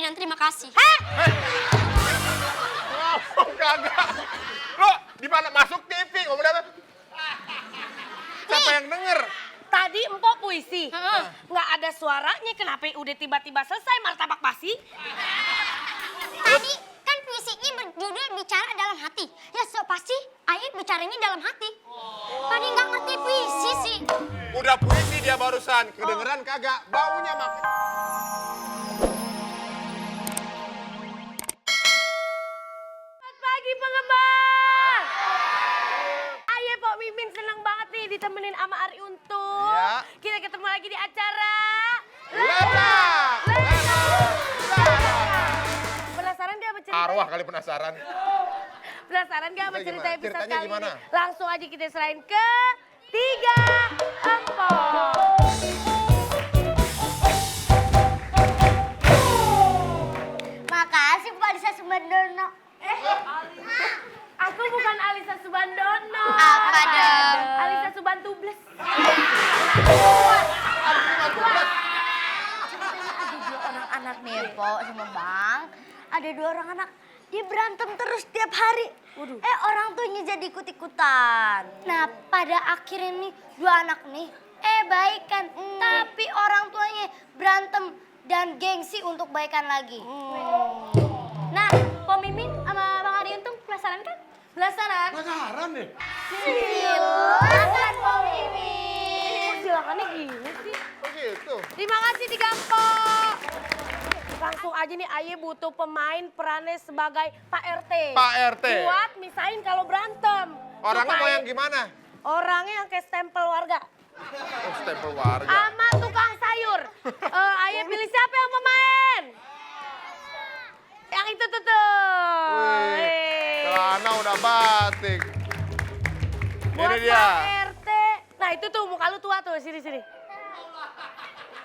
Selesai dan terima kasih. Hah? Oh, kagak. Lo di mana masuk TV ngomong apa? Siapa yang denger? Tadi empok puisi. Heeh. Nggak ada suaranya, kenapa udah tiba-tiba selesai martabak basi? Tadi kan puisinya berjudul bicara dalam hati. Ya so pasti Ayah bicaranya dalam hati. Tadi nggak ngerti puisi sih. Udah puisi dia barusan. Kedengeran kagak? Baunya makin. Selamat pagi penggemar. Ayah Pok Mimin seneng banget nih ditemenin sama Ari Untung. Iya. Kita ketemu lagi di acara Lala! Penasaran gak sama cerita? Arwah kali penasaran. Penasaran gak sama Kita cerita gimana? episode Ceritanya kali gimana? ini? Langsung aja kita serahin ke 3 Empok. Makasih Pak Alisa Subandono. Aku bukan Alisa Subandono. Apa dong? Alisa Subantubles. Ada dua orang anak nih Po sama Bang. Ada dua orang anak. Dia berantem terus tiap hari. Waduh. Orang tuanya jadi ikut-ikutan. Nah pada akhirnya nih dua anak nih baikan. Tapi orang tuanya berantem dan gengsi untuk baikan lagi. Nah Po Mimin sama Bang Ari Untung penasaran kan? Penasaran? Penasaran deh. Silakan Po Mimin. Silakannya gini sih. Oh gitu. Terima kasih 3 Empok. Langsung aja nih Aye butuh pemain perannya sebagai Pak RT. Pak RT. Buat misain kalau berantem. Orangnya mau Supaya- yang gimana? Orangnya yang kayak stempel warga. Oh, stempel warga. Sama tukang sayur. Aye pilih siapa yang mau main? Yang itu tuh. Wih, celana udah batik. Buat Ini dia. Pak RT. Nah itu tuh muka lu tua tuh, sini.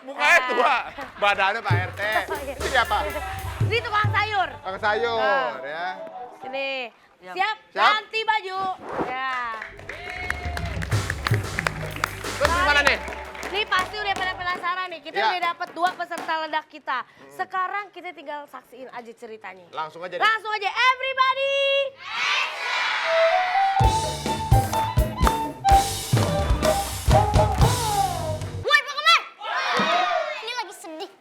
Mukanya tua. Badannya Pak RT. Ini siapa? Ini tukang sayur. Kang sayur Nah. ya. Sini. Siap, Siap. ganti baju. Ya. Terus gimana nih? Ini pasti udah pada penasaran nih. Kita Ya. udah dapat 2 peserta ledak kita. Sekarang kita tinggal saksiin aja ceritanya. Langsung aja deh. Langsung aja, everybody. Woi penggemar! Ini lagi sedih.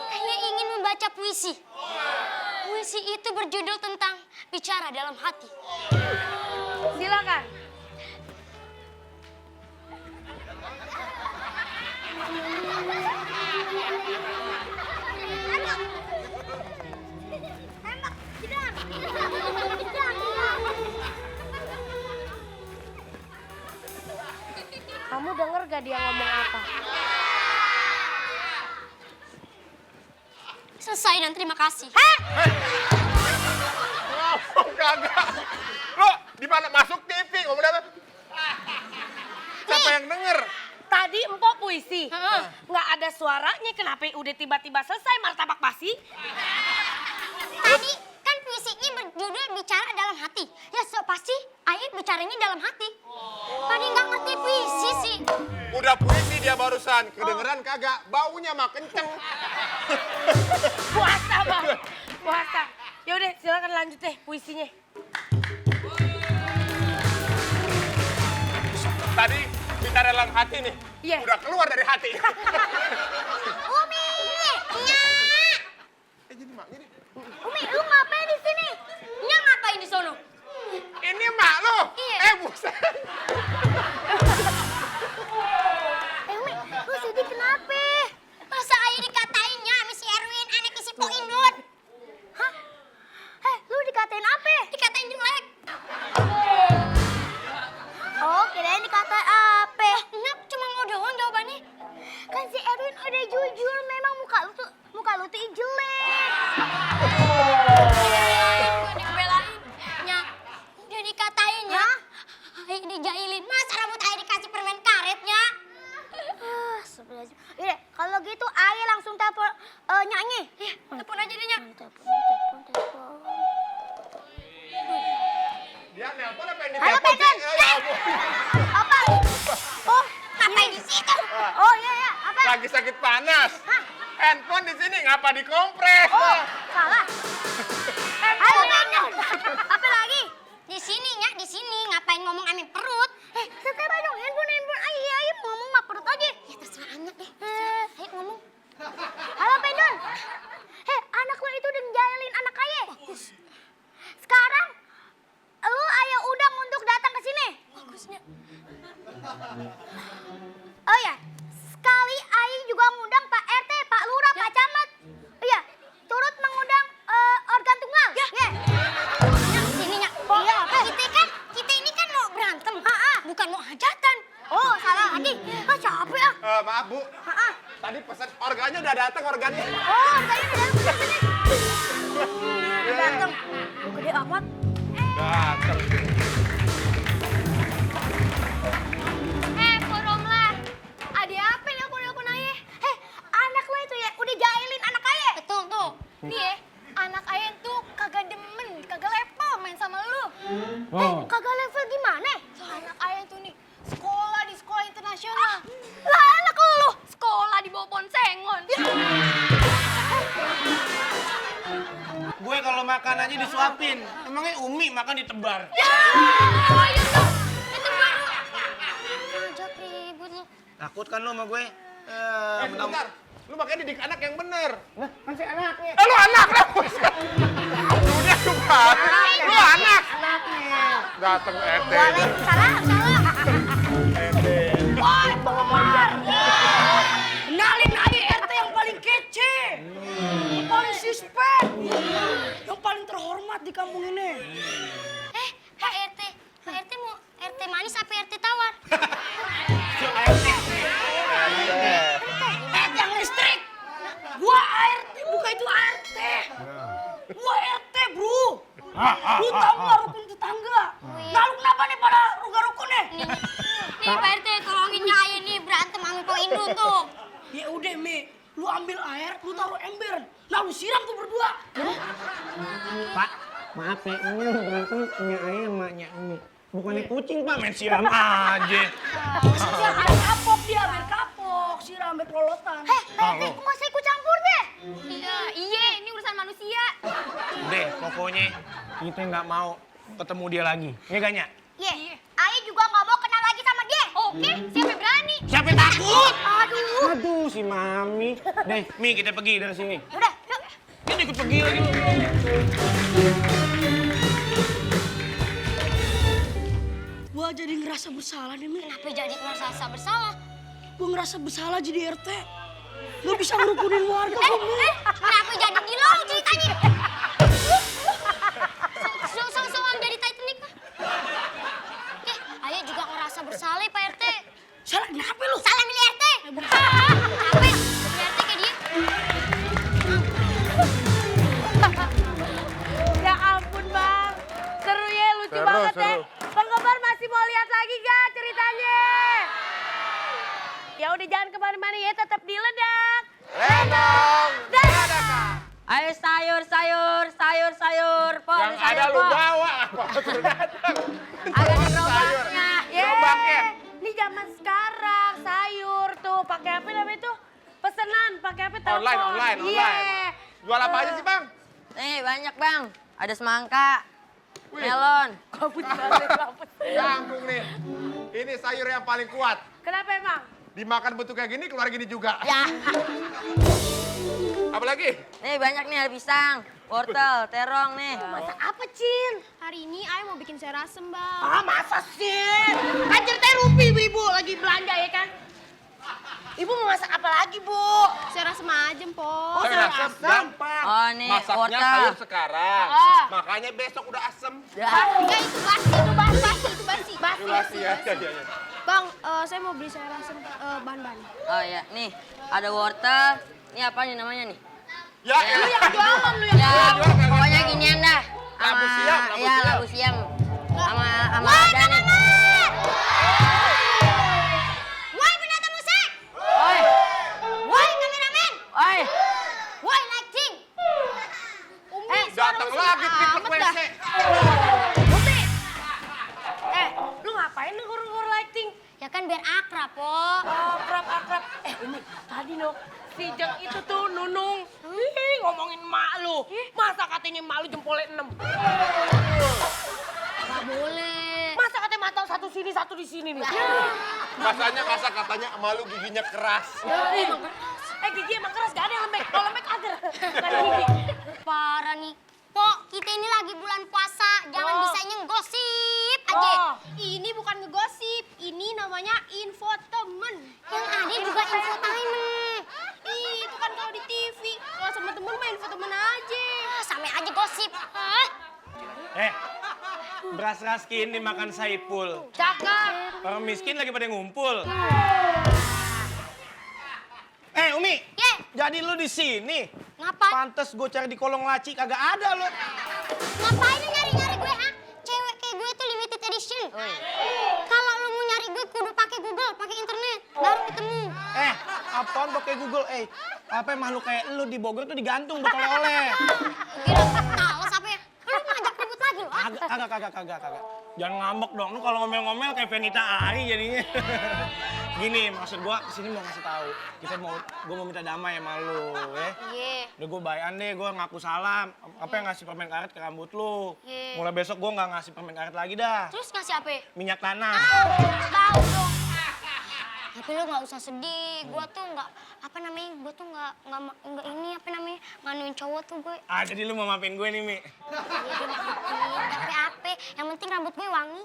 Kayaknya ingin membaca puisi. Puisi itu berjudul tentang bicara dalam hati. Silakan. Kamu denger gak dia ngomong apa? Selesai dan terima kasih. Oh, kagak. Lo di mana masuk TV ngomong apa? Siapa yang denger? Tadi empok puisi. Heeh. Nggak ada suaranya, kenapa udah tiba-tiba selesai martabak basi? Tadi kan puisinya berjudul bicara dalam hati. Ya so pasti Ayah bicaranya dalam hati. Tadi nggak ngerti puisi sih. Udah puisi dia barusan. Kedengeran kagak? Baunya mah kenceng. Puasa bang, puasa. Ya udah silakan lanjut deh puisinya. Tadi bicara dalam hati nih. Iya. Udah keluar dari hati. Umi, Nyak. Jadi maknya nih. Umi, lu ngapain di sini? Nyak ngapain di sono? Ini mak lo. Iya. Buset. Umi, lu sedih kenapa? Masa Ayah dikatain Nyak sama si Erwin, anaknya si Po Indut? Hah? Lu dikatain apa? Dikatain jelek. Oh, kirain dikatain apa? Nyak cuma mau doang jawabannya. Kan si Erwin udah jujur, memang muka lu tuh jelek. Gue dibelain. Nyak, udah dikatain ya. Ayah dijailin. Masa rambut Ayah dikasih permen karet, Nyak? Sebelah. Yaudah, kalau gitu Ayah langsung telepon Nyaknya. Iya, telepon aja deh, Nyak. Telepon. Dia nelpon apa yang Halo, ditelepon? Penan. Ya ampun. Apa? Oh, ngapain di situ? Oh, iya, apa? Lagi sakit panas. Hah? Handphone di sini ngapa dikompres? Oh, salah. Ayo Benul. Apa lagi? Di sini ya, di sini. Ngapain ngomong amin perut? Setelah dong, handphone. Ayo ngomong mah perut aja. Ya terserah anak deh. Ayo ngomong. Halo Benul. Anak lo itu udah ngejailin anak ayah. Bagus. Sekarang lu ayah undang untuk datang ke sini. Bagusnya. Oh ya, sekali ayah juga ngundang Pak RT, Pak Lurah, Pak Camat. Iya, turut mengundang organ tunggal. Ya. Sininya. Iya, kita ini kan mau berantem. Bukan mau hajatan. Oh, salah lagi. Capek ah. Maaf Bu. Tadi pesan organnya udah datang organnya. Oh, organnya udah datang sini. Udah datang. Gede amat. Datang. Poromlah. Ada apa nih aku ayah? Anak lo itu ya udah jailin anak ayah. Betul tuh. Nih ya, anak ayah tuh kagak demen, kagak level main sama lu. Kagak level gimana? Anak ayah tuh nih sekolah di sekolah internasional. Lah anak lu sekolah di bawah bonsengon. Gue kalau makan aja disuapin. Emangnya Umi makan ditebar? Oh iya tuh. Itu baru. Ajak ribut lu. Takut kan lo sama gue? Bentar. Lu makanya didik anak yang bener. Kan si anaknya. Lu anak lah. Dunia kebal. Lu anak. Datang RT. Salah. RT. Woi, penggemar! Kenalin aja RT yang paling kece, yang paling suspek, yang paling terhormat di kampung ini. Pak RT mau RT manis apa RT tawar? Yang listrik! Gua ART, bukan itu ART. Gua RT, bro. Lu tau gak rukun tetangga? Lalu kenapa nih pada rukun nih? Nih Pak RT tolongin ayah nih berantem sama Pak Indro tuh. Ya udah, Mi. Lu ambil air, lu taruh ember. Lalu siram tuh berdua. Pak, maaf ya, ini yang berantem punya ayah emaknya Umi. Bukannya kucing, Pak, main siram aja. Ya, air kapok dia, biar kapok. Siram, biar pelolotan. Pak RT kok nggak usah ikut campur deh? Iya, ini urusan manusia. Deh, pokoknya kita nggak mau ketemu dia lagi. Iya gak, Nya? Iya, ayah juga nggak mau kenal lagi sama dia. Oke, siapa yang berani? Siapa yang takut? Aduh. Aduh, si Mami. Deh, Mi, kita pergi dari sini. Udah, yuk. Kita ikut pergi lagi. Gua jadi ngerasa bersalah nih, Mi. Kenapa jadi merasa bersalah? Gua ngerasa bersalah jadi RT. Gak bisa ngerukunin warga, Mi. Kenapa jadi di lo ceritanya? Soal dari Titanic. Ayah juga ngerasa bersalah Pak RT. Salah kenapa lu? Salah milih RT. Kenapa? Milih RT kayak dia. Ya ampun, Bang. Seru ya, lucu banget ya. Penggemar masih mau lihat lagi gak ceritanya? Ya udah jangan kemana-mana ya, tetap di Ledak. Ledang. Ayo sayur, Po. Yang Ini sayur, ada lu Po. bawa. Apa suruh datang? Ada di Sayur. gerobaknya. Gerobaknya. Ini zaman sekarang sayur tuh pakai apa namanya tuh? Pesenan, pakai apa telepon. Online. Iya. Jual apa aja sih, Bang? Nih banyak Bang. Ada semangka, Wih. melon. Nyambung nih. Ini sayur yang paling kuat. Kenapa emang? Dimakan bentuk kayak gini, keluar gini juga. Ya. Apa lagi? Nih banyak nih, ada pisang, wortel, terong nih. Masak apa, Cin? Hari ini ayah mau bikin sayur asem, Bang. Ah, masa sih? Kan ceritanya Rupi, ibu lagi belanja ya kan? Ibu mau masak apa lagi, Bu? Sayur asem aja, Po. Sayur asem gampang. Oh nih, Masaknya wortel. sayur sekarang. Ah. Makanya besok udah asem. Ya. Enggak, itu basi. Durasi ya. Bang, saya mau beli sayur asem bahan-bahan. Oh ya, nih ada wortel. Ini apa nih namanya nih? Ya, Lu yang jualan, lu yang Ya, jual, kagak pokoknya jual. ginian dah. Labu siam, labu Iya, siam. labu siam. Sama ada nih. Woi, pendatang musik! Oi, Woi, kameramen! oi. Woi, lighting! Datang lagi triplek WC. Rupi! Lu ngapain ngurung-ngurung lighting? Ya kan biar akrab, Po. Oh, akrab. Umi, tadi no, si Jack itu tuh Nunung. Ih, ngomongin emak lu. Masa katanya emak lu jempolnya 6? Nggak boleh. Masa katanya mata satu sini, satu di sini nih. Masa katanya malu giginya keras. Gigi emang keras, gak ada yang lembek. Kalau lembek ada. Bukan gigi. Parah nih. Pok, kita ini lagi bulan puasa. Jangan bisanya ngegosip aja. Ini bukan ngegosip, ini namanya infotainment. Yang ada juga infotainment. Ih, itu kan kalau di TV. Kalau sama temen main infotainment aja. Sampai aja gosip. Hah? Beras raskin dimakan Saipul. Cakep. Orang miskin lagi pada ngumpul. Umi, Ye, jadi lu di sini? ngapain? Pantes gue cari di kolong laci kagak ada lu. Ngapain lu nyari-nyari gue, ha? Cewek kayak gue tuh limited edition. Kalau lu mau nyari gue kudu pakai Google, pakai internet, baru ketemu. Apaan pakai Google? Apa makhluk kayak lu di Bogor tuh digantung buat oleh-oleh. Kira males apa ya? Lu ngajak ribut lagi lu, ah? Kagak. Jangan ngambek dong. Lu kalau ngomel-ngomel kayak Fenita Ari jadinya. Gini, maksud gua kesini mau ngasih tahu. Gua mau minta damai sama lu, ya. Iya. Udah gua bayan deh, gua ngaku salam. Apa yang ngasih permen karet ke rambut lu. Iya. Mulai besok gua nggak ngasih permen karet lagi dah. Terus ngasih apa? Minyak tanah. Tahu dong. Tapi lu nggak usah sedih. Gua tuh nggak ini apa namanya nganuin cowok tuh gue. Jadi lu mau maafin gue nih, Mi. Tapi apa? Yang penting rambut gue wangi.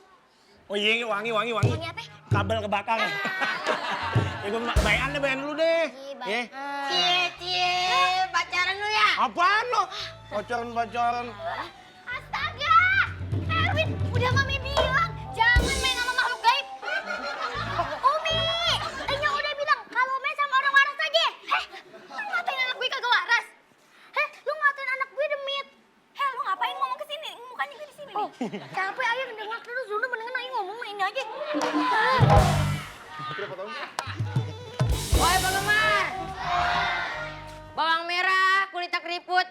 Oh iya, wangi. Wangi apa? Kabel kebakar. Ya gua bayan dulu deh. Iya, baik. Cie, pacaran lu ya? Apaan lu? Pacaran. Astaga! Erwin, udah Mami bilang jangan main sama makhluk gaib. Umi, Enya udah bilang kalau main sama orang waras aja. Lu ngatain anak gue kagak waras? Lu ngatain anak gue demit. Lu ngapain ngomong ke sini? Mukanya gue di sini nih. Capek aja ngedengar terus, lu mendingan aja ngomong main aja. Woi penggemar. Bawang merah, kulitnya keriput.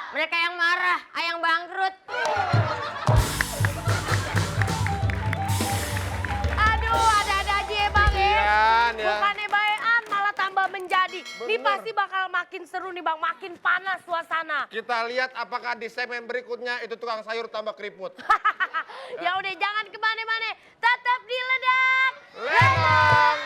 Mereka yang marah, ayang bangkrut. Aduh, ada-ada aja ya Bang ya. Iya, Bukannya baean malah tambah menjadi. Ini pasti bakal makin seru nih Bang, makin panas suasana. Kita lihat apakah di segmen berikutnya itu tukang sayur tambah keriput. Ya udah jangan kemana-mana, tetap di Ledak. Lemong